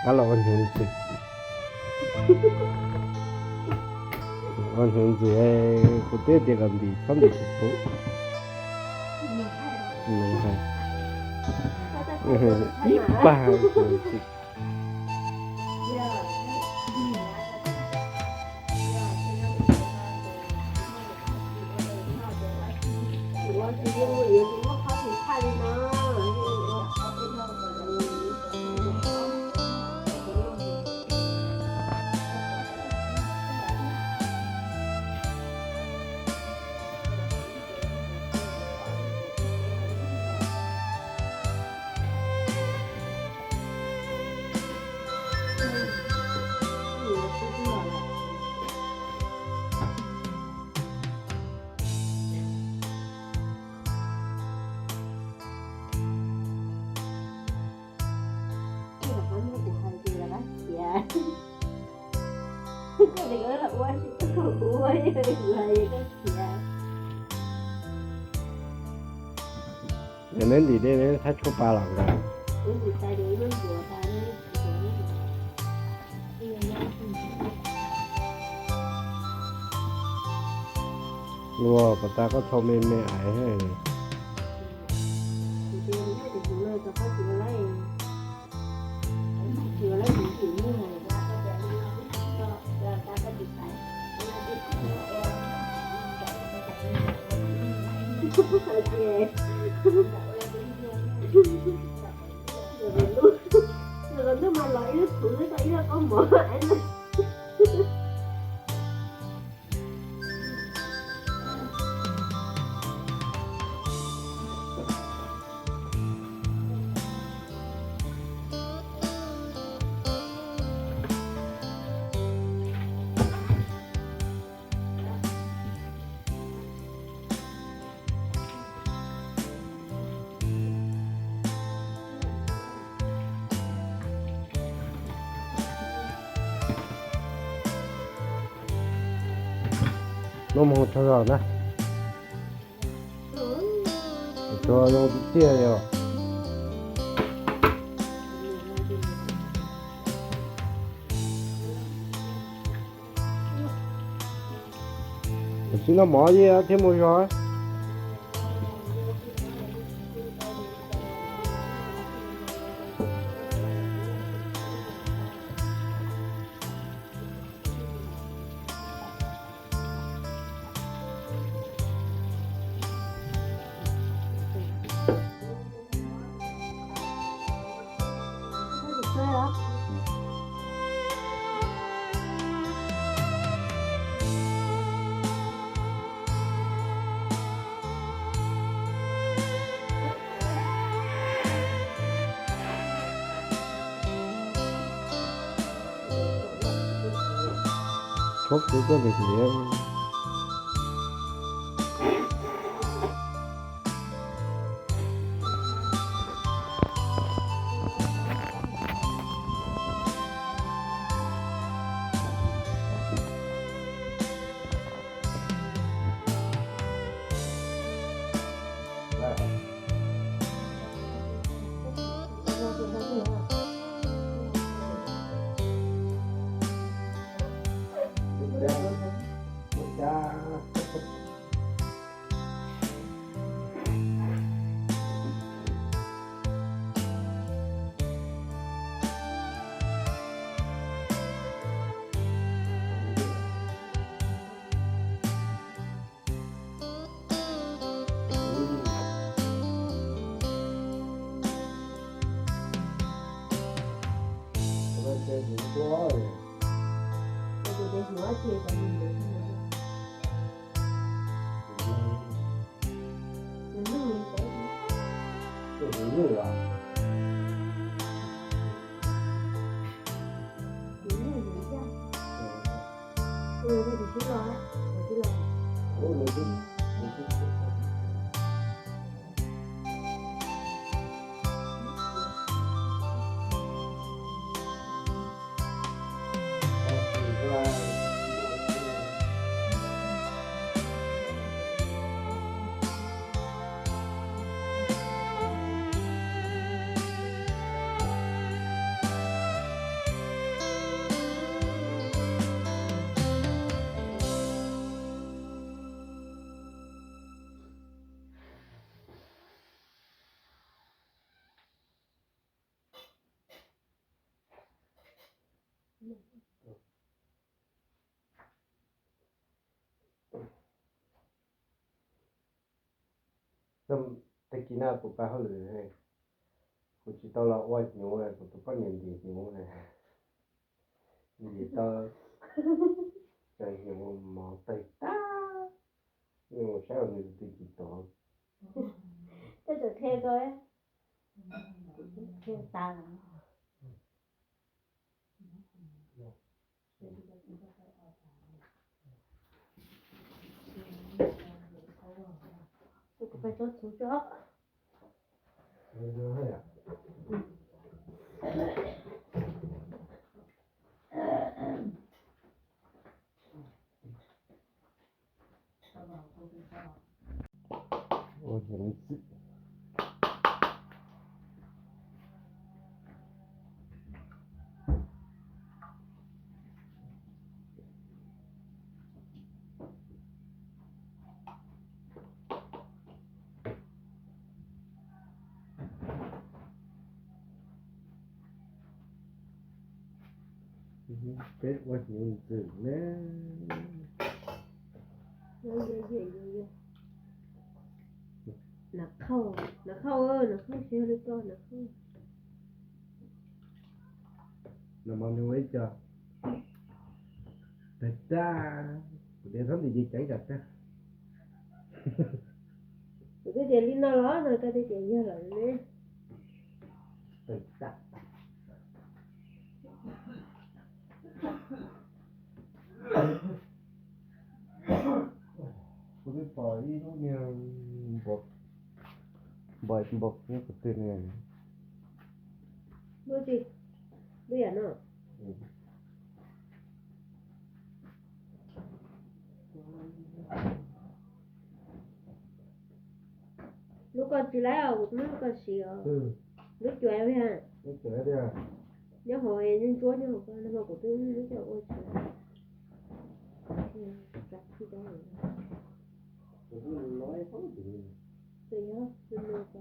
Qab los ua hnyuv ntxwm, ua hnyuv ntxwm, kuv twb tias kom ntim txhob ntim tus tub. Ib pag. Neb ntim dej neb thab tshuaj pa los nkag. Luag puas tas koj txhau me me ais. Nws mas los ib lub txhuv xwb tau ib lub kaub mov na. Noj mov tsaug zog na. Tsuas zoo tiag yog. Tsis noj mov thiab mus zog. Txhob pub koj lim hiam. Tag kis no kuv pab hauj lwm, kuv tsis tau los ua hnyuv, kuv tus poj niam ntim hnyuv na. Ntim tau cov hnyuv mov tawg tag, mus saib ua nws twg tsis tuav. Tej zaum qhia ko, qhia tas. Kuv pais tso txhuv tso. Peb ua hnyuv ntxwm na. Nas khauj, nas khauj, nas khauj, tsis yog li koj nas khauj. Noj mov nws ua ib co tag tag, kuv tias txhob ntim ces ceev kom tag. Kuv twb tias li no los no koj twb tias yog lawm ne. Tag tag. Kuv twb pom ib lub niag npog, npog npog nyob qhov twg ne. Lub tsis, lub yam no. Lub ko tsis laib os, kuv twb muab lub ko siv os. Lub cuav tiag. Nyob hauv ntsuab nyob hauv ko no mas kuv twb muab coj ua tsis laib. Tsa txi da. Tsis yog, me me ko.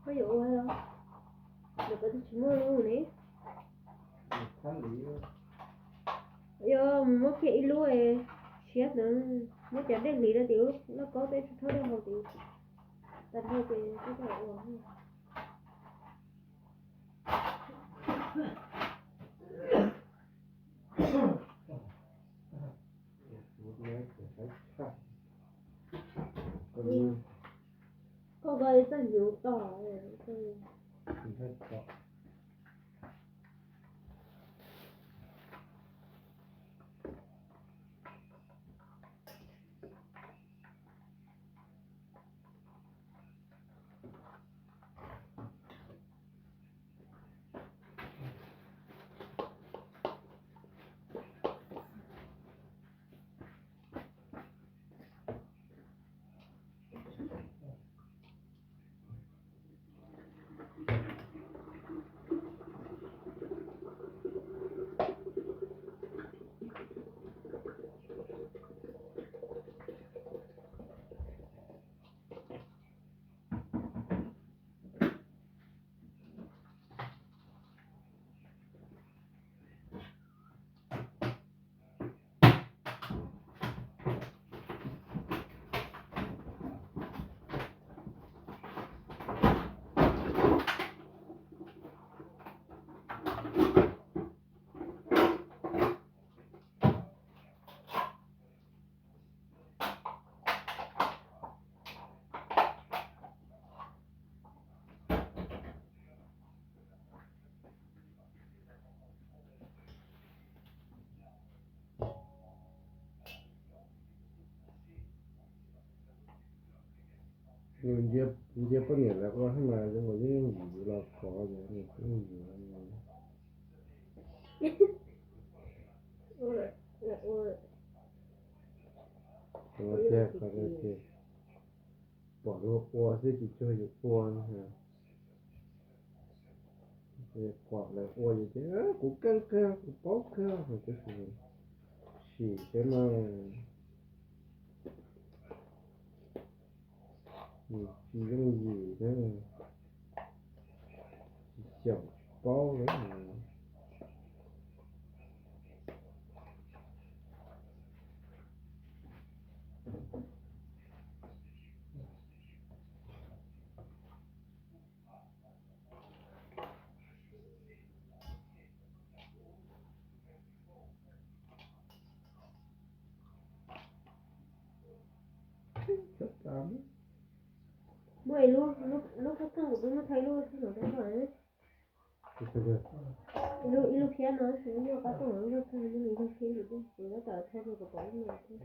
Koj yuav ua los? Ntawm koj twb tsis muaj lub ne. Yog mus muab kiag ib lub siab ntawd. Muab cov dej hliv rau tim lub lauj kaub peb txhob dej hau tid, tag nrho ces peb coj los ua. Koj nqa txoj hnyuv tog. Ntsia poj niam lawv ua thiab mas zoo nkaus li yooj yim los kov, yooj yim. Qhov no ces pom luag ua xwb tsis tsuag yus ua. Pom lawv ua ces kuv keej kawg, kuv paub kawg, tab sis sim xwb mas tsis yooj yim thiab, tsis xyaum tsis paub lawm. Muaj ib lub, lub qab keej kuv twb muab thaij lub xwb no rau koj. Ib lub, ib lub phiab no, ib lub qab keej, ib lub phiab, ib lub phiab, kuv tab tom thaij rau kom pom lub no thiab.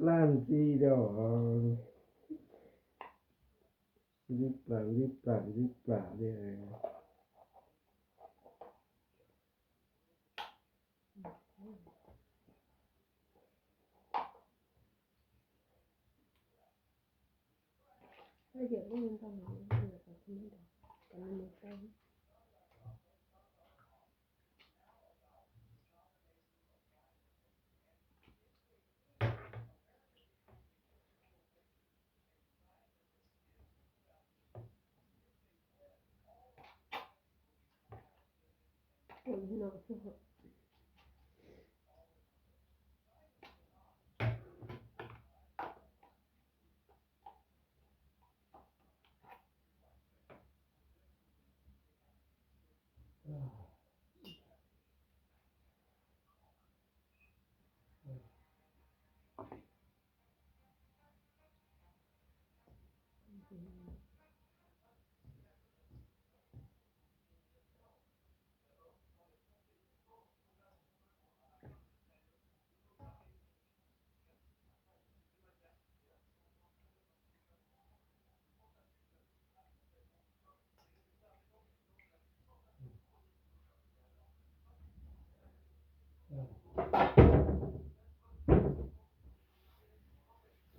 Laj ntxi rau, ntxi plam ntxi plam ntxi plam li.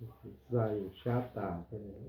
Txaij sab tas thiab.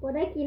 Ua dab tsi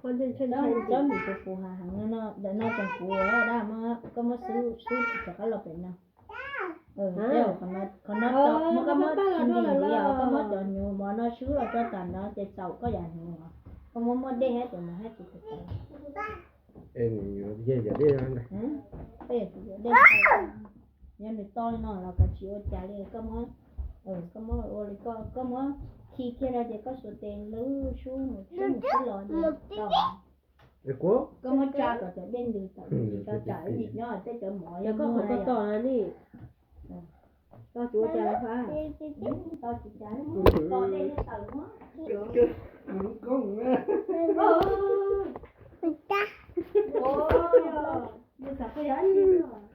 Cov ntim puv puv hav heev no, ntawm no tseem puv dab, koj muab xub xub rov qab los pem no. Qhov no muab, koj muab tsis ntim li os, koj muab cov hnyuv mov no swb los rau tom no ces txaus koj yam hnyuv os. Koj muab muaj dej thiab ces mus thiab ces txaus. Yog nws to li no los koj tsis ua cas li, koj muab, koj muab ua li koj, koj muab khi kiag rau ces koj xuas tes lub sub mus sub mus sub los ces tau. Koj muab tsa kom cov dej ntws tawm, tsis tso tsam ib ntsis nyob tej cov mov yog koj qhov koj to li. To tsis ua cas li, to tsis cas li, to dej tawm. Nws xav koj yog dab tsi?